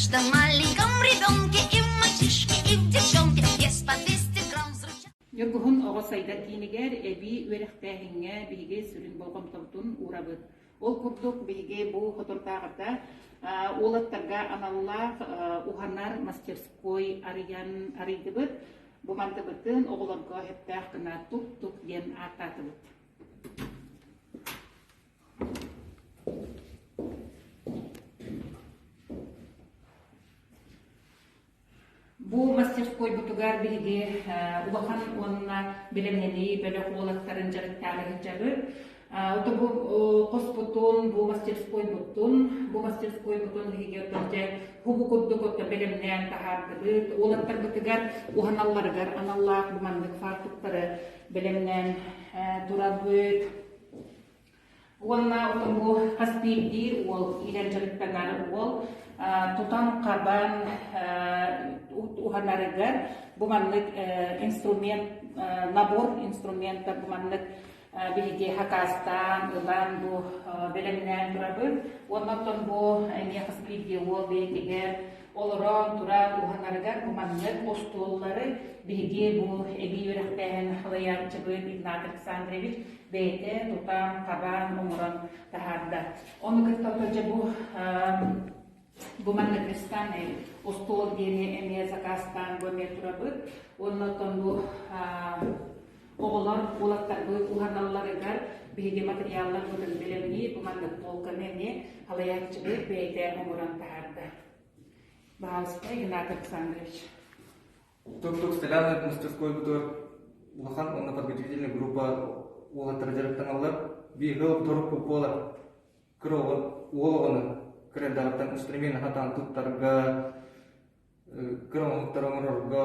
каждом маленьком ребенке и в мальчишке, и в девчонке есть по 200 грамм взрывчатки. Ньургуһун оҕо сайдар киинигэр эбии үөрэхтээһиҥҥэ биһиги сүрүн болҕомтобутун уурабыт. Ол курдук биһиги бу соторутааҕыта уолаттарга аналлаах уһанар мастерской арыйан арыйдыбыт. Бу мантыбытын оҕолорго сөптөөх гына тук-тук диэн ааттаатыбыт. Бу мастерскойбутугар биһиги улахан уонна бэлэмнэнии бөлөх уолаттарын дьарыктаары сылдьабыт. Ото бу хоспутун, бу мастерскойбутун, бу мастерскойбутун биһиги оттон дьэ хубу курдук отто бэлэмнээн таһаардыбыт. Уолаттарбытыгар уһаналларыгар аналлаах бу маннык фартуктары бэлэмнээн турабыт. Уонна оттон бу хас биирдии уол иһэр дьарыктанар уол тутан-хабан уһанарыгар бу маннык инструмент набор инструмента бу маннык биһиги хакаастаан ылан бу бэлэмнээн турабыт. Уонна оттон бу эмиэ хас биирдии уол бэйэтигэр олорон туран уһанарыгар бу маннык остуоллары биһиги бу эбии үөрэхтээһин салайааччыбыт Игнат Александрович бэйэтэ тутан, хабан, оҥорон таһаарда. Ону кытта дьэ бу бу манна крестанный остуол диэни эмиэ заказтаан бу эмиэ турабыт. Уонна оттон бу оҕолор уолаттарбыт уһаналларыгар биһиги материалларбытын бэлэмниир бу маннык полканы эмиэ салайааччыбыт бэйэтэ оҥорон таһаарда. Баһаалыста Игнат Александрович. Тук-тук столярнай мастерскойбутугар улахан уонна подготовительнай группа уолаттара дьарыктаналлар. Биир ыал торук буолар кыра оҕо уол оҕону кыра эрдэҕиттэн инструмент хатаан туттарга, кыра оҥоһуктары оҥорорго,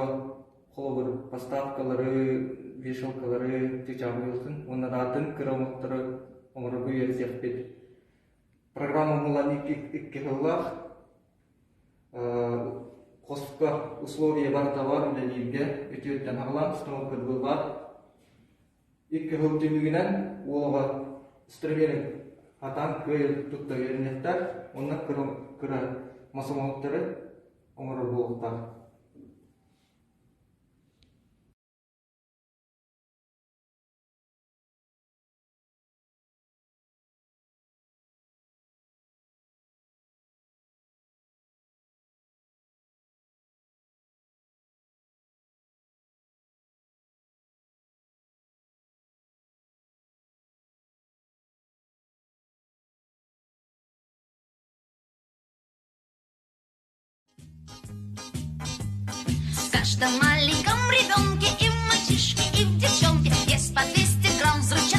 холобур, поставкалары, вешалкалары, чычааҕы уонна да атын кыра оҥоһуктары оҥорорго үөрэтиэхпит. Программа буолан икки сыллаах Хоско условия барыта бар үлэлииргэ үтүөттэн аҕалан станок баар. Икки сыл түмүгүнэн уолаҕа стремелин хатаан кыайа тутта үөрэниэхтээх уонна кыра мас оҥоһуктары оҥорор буолуохтаах. В каждом маленьком ребенке и в мальчишке, и в.